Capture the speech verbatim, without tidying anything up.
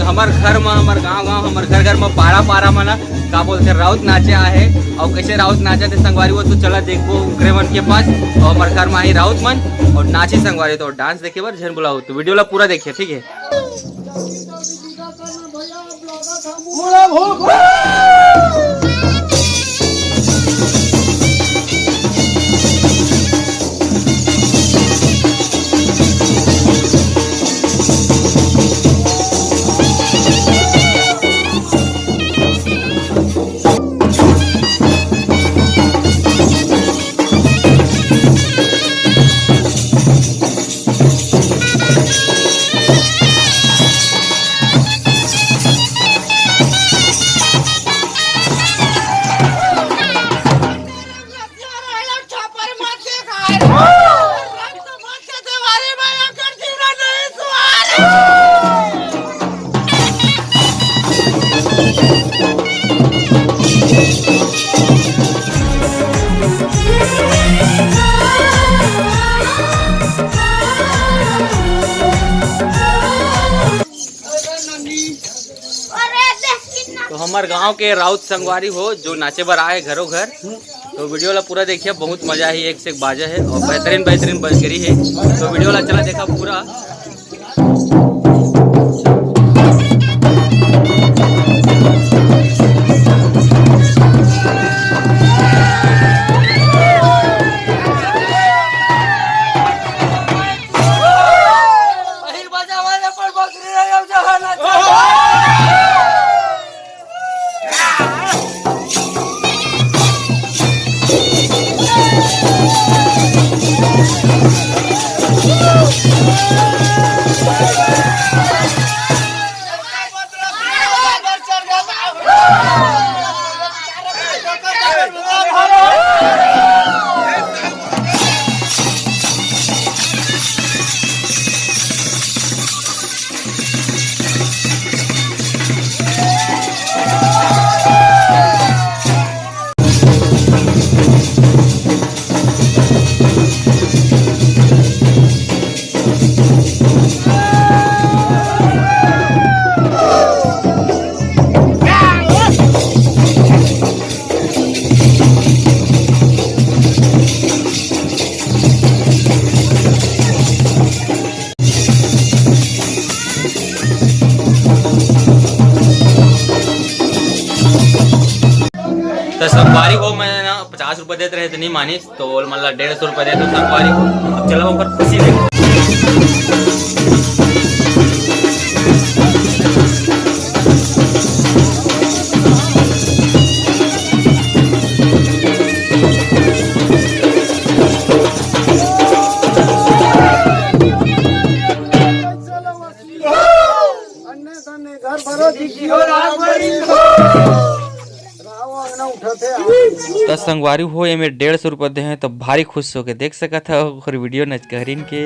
हमर घर म, हमर गांव गांव, हमर घर घर म, पारा पारा म ना, का बोलथे, राउत नाचे आहे। अउ कैसे राउत नाचे थे संगवारी हो, तो चला देखबो उकरे मन के पास। अउ हमर घर म आही राउत मन अउ नाची संगवारी, तो डांस देखे बर झन बुलाओ, तो वीडियो ला पूरा देखिए, ठीक है। तो हमर गांव के राउत संगवारी हो, जो नाचे बर आए घरों घर, तो वीडियो ला पूरा देखिए, बहुत मजा है, एक से एक बाजा है अउ बेहतरीन बेहतरीन बजगरी है। तो वीडियो ला चला देखा पूरा। तो संगवारी हो, मैं ना पचास रुपये देत रहे, तो नहीं मानिस, तो ओला मन ला डेढ़ सौ रुपये दे दो संगवारी हो। अब चलो ओकर खुशी देखो। अन्ने तन्ने घर भरो दिखी हो राम बड़ी हो। राव अंगना उठाते हैं। त संगवारी हो, एमे डेढ़ सौ रुपया दे हैं, तो भारी खुश होके देख सकत हव ओकर वीडियो नचकहरीन के।